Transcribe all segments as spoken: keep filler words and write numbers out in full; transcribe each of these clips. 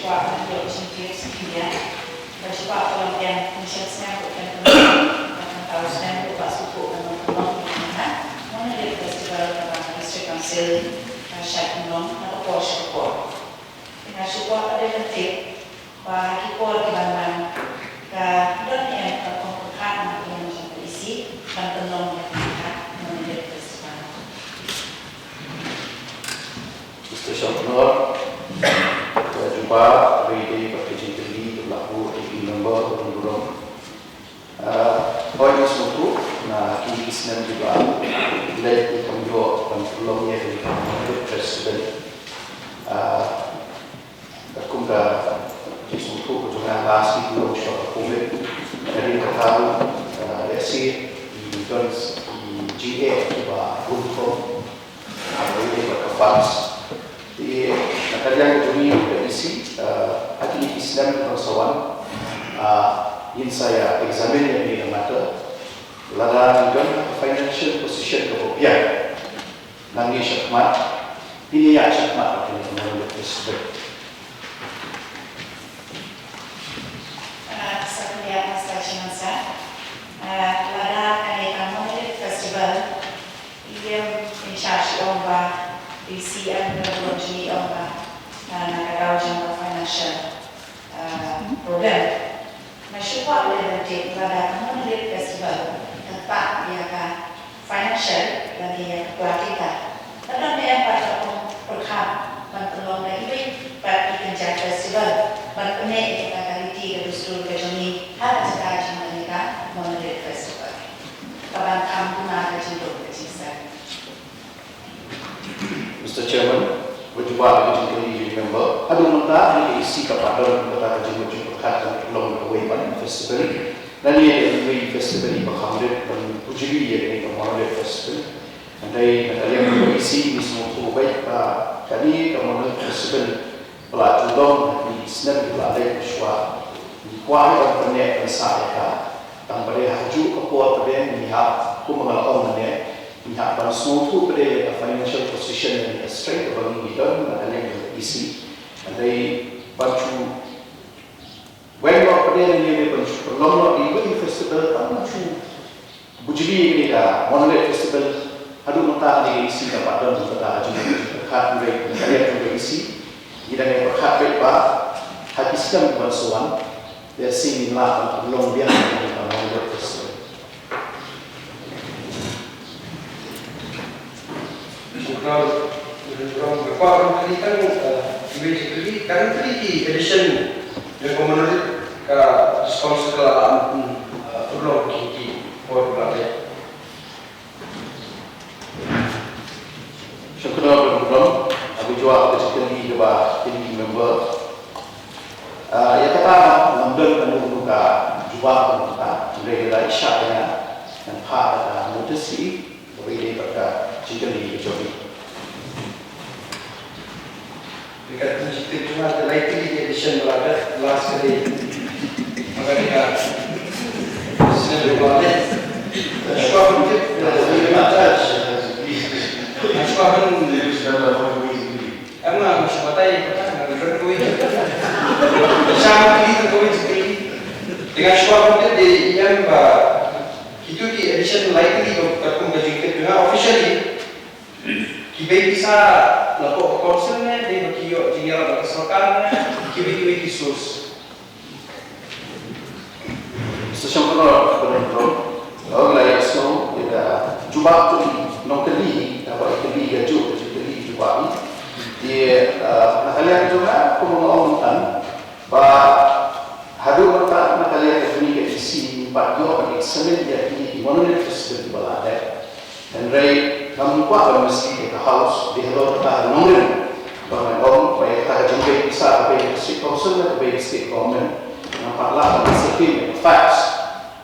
Ba ka ïoh jingtip sha ki media. Ba shu ba ka long biang, pynshai snem ruh kan pynlong, kan pyntaw snem ruh ba shu pynlong pynlong ïa ka Monolith Festival kaba ka District Council ka shait pynlong na ka por sha ka por. Te nga shu kwah ban tip ba ha ki por kiban wan ka don ne em ka kongkyrpad na ka liang jong ka E C ban pynlong ïa ka Monolith Festival. Mister Shongknor, ka jubab, wei dei bad ka jingkylli kaba la buh da i member ba don burom. Ah, hooid, ngi sngewthuh na kine ki snem kiba leit ki kam ïoh ban pynlong ïa kane ka Monolith Festival. Ah, katkum ka jingsngewthuh ka jong nga, last week long sha ka covid. Ka dei kata, ah, lehse i don i jingeh kiba bun rukom. Haba ïadei bad ka funds. Te na ka liang ka jong ngi ka E C, eh, ha kine ki snem kiban sa wan, eh, ngin sa ïa examine ïa kane ka matter. Lada ngi don ka financial position kaba biang, ngi ïa shah khmat, ngin ïa shah khmat ïa kane ka Monolith Festival. Ah, sa kyndiah Mister Chairman Sir. Ah, lada kane ka Monolith Festival, i em in charge i ong ba, i C M ka burom jong i ong ba, ah, na ka daw jong ka financial, ah, problem. Nga shu kwah leh ban tip lada ka Monolith Festival ka tah ïa ka financial lane ïa ka plastic ka. Ka don ne em pat ka kongpyrkhat ban pynlong da iwei pat ki kynja festival ban pynneh ïa kata ka riti ka dustur ka jong ngi ha ka jaka jong kane ka Monolith Festival. Kaban kham duna ka jingdum ka jingsan. Mister Chairman, ba jubab ïa ka jingkylli jong i member. Haduh mynta kane ka E C ka pat don kata ka jingmut jingpyrkhat ban pynlong kawei pat ka festival. Lane ïa kawei festival iba kham dei ban pujli ïa kane ka Monolith Festival. Hynrei na ka liang ka E C ngi sngewthuh beit ba kane ka Monolith Festival ba la ju long ha ki snem kiba la leit shuwa. Ngi kwah ban pynneh pynsah ïa ka. Tang ba dei ha kajuh ka por ba dei ngi hap, kumba nga la ong mynne, ngi hap ban sngewthuh ba dei ïa ka financial position ne ka strength kaba ngi don na ka liang ka E C. Hynrei ban shu Weng noh pat de, ngi dei ban shu pynlong noh ïa kawei ka festival, tang ban shu bujli ïa kane ka Monolith Festival. Haduh mynta kane ka E C ka pat don kata ka jingpyrkhat, hynrei na ka liang jong ka E C ngi dang ïa pyrkhat beit ba ha ki snem ban sa wan, lehse ngin lah ban pynlong biang ïa kane ka Monolith Festival. Shukran, shukran. Nga kwah ban kylli tang, eh, iwei jingkylli, kan kylli ki addition jong ka Monolith ka sponsor ka la, eh, pynlong ki, ki por ka la. Shukran, shukran. Nga jubab ka jingkylli kaba kylli member. Ah, ïa kata ngam don kano kano ka jubab kano kata, hynrei lada i shah ïa nga, ngan phah ïa ka notice ïa i, kaba ïadei bad ka jingkylli ka jong i. Ïa ka jingtip jong nga, te lai tylli ki addition ba la dep last ka dei. Maka dei ka snem ba la dep. Shuwa ban tip, shuwa ban Em, nga shu batai, nga shu batai kawei. Sha ma kylli tang kawei jingkylli. Te nga shu kwah ban tip de, em, ba kito ki addition lai tylli, ba katkum ka jingtip jong nga officially, ki bei pisa napoh ka council ne, dei ba ki ïoh jingïarap na ka sorkar ne, kiwei kiwei ki source. Station Control, Control. Ong la ïa sngew ïa ka jubab jong i nongkylli, kaba i kylli ïa, jubab ka jingkylli jubab i. Te, eh, na ka liang jong nga, kumba nga ong mynta, ba haduh mynta na ka liang jong ngi ka E C, ngim pat ïoh ban examine ïa kine ki Monolith Festival kiba la dep. Hynrei ngam kwah ban mistake ïa ka House, dei halor kata ka nongrim. Ba ngan ong ba ïa kata ka jingbei pisa ka bei ka District Council ne ka bei ka State Government. Ngam pat lah ban mistake ïa ka facts.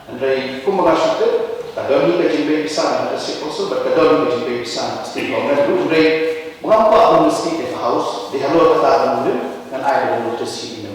Hynrei kumba nga shu tip, ka don hi ka jingbei pisa na ka District Council bad ka don hi ka jingbei pisa na ka State Government ruh, hynrei ba ngam kwah ban mistake ïa ka House, dei halor kata ka nongrim ngan ai da ka notice ïa i.